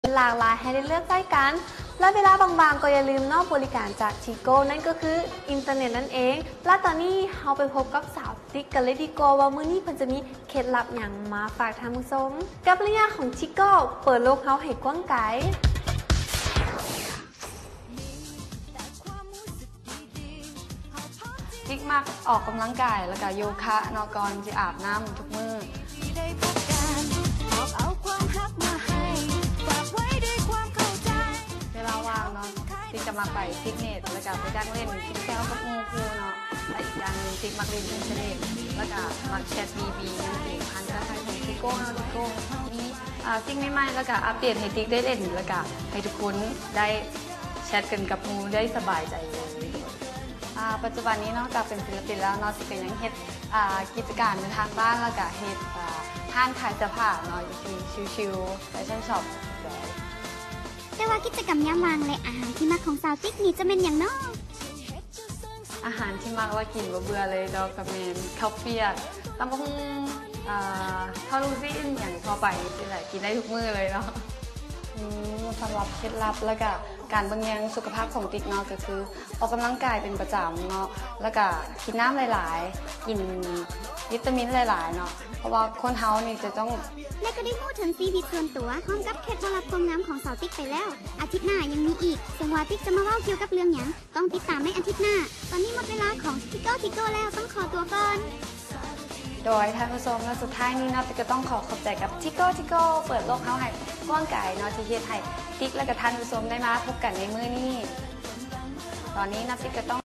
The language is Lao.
ຫຼາກຫຼາຍໃຫ້ໄດ້ເລືອກໃຊ້ກັນ ແລະ ເວລາວ່າງໆກໍຢ່າລືມເນາະ ບໍລິການຈາກ Tigo ນັ້ນກໍຄືອິນເຕີເນັດນັ້ນເອງ. ແລະ ຕອນນີ້ເຮົາໄປພົບກັບສາວຕິກກັນເລີຍດີກວ່າ ວ່າມື້ນີ້ເພິ່ນຈະມີເຄັດລັບຫຍັງມາຝາກທ່ານຜູ້ຊົມ ກັບໄລຍະຂອງ Tigo ເປີດໂລກເຮົາໃຫ້ກວ້າງໄກ. ຕິກມັກອອກກຳລັງກາຍ ແລ້ວກະໂຍຄະເນາະ ກ່ອນຊິອາບນ້ຳທຸກມື້. ເວລາວ່າງເນາະ ຕິກກະມັກໄປຟິດເນັດ ແລ້ວກະໄປນັ່ງຫຼິ້ນກິນແຊວກັບໝູ່ຄູ່ເນາະ. ແລະ ອີກຢ່າງໜຶ່ງ ຕິກມັກຫຼິ້ນອິນເຕີເນັດ ແລ້ວກະມັກແຊັດບີບີນັ້ນເອງ ຜ່ານເຄື່ອງໃຊ້ຂອງ Tigo ເນາະ. Tigo ມີ ອ່າ ສິ່ງໃໝ່ໆ ແລ້ວກະອັບເດດໃຫ້ຕິກໄດ້ຫຼິ້ນ ແລ້ວກະໃຫ້ທຸກຄົນໄດ້ແຊັດກັນກັບໝູ່ໄດ້ສະບາຍໃຈເລີຍ. ອ່າ ປັດຈຸບັນນີ້ນອກຈາກເປັນສິນລະປິນແລ້ວເນາະ ຕິກກະຍັງເຮັດ ອ່າ ກິດຈະການຢູ່ທາງບ້ານ ແລ້ວກະເຮັດ ອ່າ ຮ້ານຂາຍເສື້ອຜ້າເນາະ ຢູ່ທີ່ຊິວໆ Fashion Shop ໂດຍ. ແຕ່ວ່າກິດຈະກຳຍາມວ່າງ ແລະ ອາຫານທີ່ມັກຂອງສາວຕິກນີ້ຈະແມ່ນຫຍັງເນາະ? ອາຫານທີ່ມັກ ແລະ ກິນບໍ່ເບື່ອເລີຍເນາະ ກະແມ່ນເຂົ້າປຽກ ຕຳບັກຫຸ່ງ ເຂົ້າລູກຊີ້ນຫຍັງທົ່ວໄປຊີ້ແຫຼະ ກິນໄດ້ທຸກມື້ເລີຍເນາະ. ອືມ ສຳລັບເຄັດລັບ ແລ້ວກະການເບິ່ງແຍງສຸຂະພາບຂອງຕິກເນາະ ກະຄືອອກກຳລັງກາຍເປັນປະຈຳເນາະ ແລ້ວກະກິນນ້ຳຫຼາຍໆ ກິນວິຕາມິນຫຼາຍໆເນາະ ເພາະວ່າຄົນເຮົານີ້ຈະຕ້ອງ ແລະ ກໍໄດ້ຮູ້ເຖິງຊີວິດສ່ວນຕົວ ພ້ອມກັບເຄັດລັບຄວາມງາມຂອງສາວຕິກໄປແລ້ວ. ອາທິດໜ້າຍັງມີອີກ ເຊິ່ງວ່າຕິກຈະມາເວົ້າກ່ຽວກັບເລື່ອງຫຍັງ ຕ້ອງຕິດຕາມໃນອາທິດໜ້າ. ຕອນນີ້ໝົດເວລາຂອງ Tigo Tigo ແລ້ວ ຕ້ອງຂໍຕົວກ່ອນ. ໂດຍ ທ່ານຜູ້ຊົມ ແລະ ສຸດທ້າຍນີ້ເນາະ ຕິກກະຕ້ອງຂໍຂອບໃຈກັບ Tigo Tigo ເປີດໂລກເຮົາໃຫ້ກວ້າງໄກເນາະ ທີ່ເຮັດໃຫ້ຕິກ ແລະ ກະທ່ານຜູ້ຊົມໄດ້ມາພົບກັນໃນມື້ນີ້. ຕອນນີ້ເນາະ ຕິກກະຕ້ອງ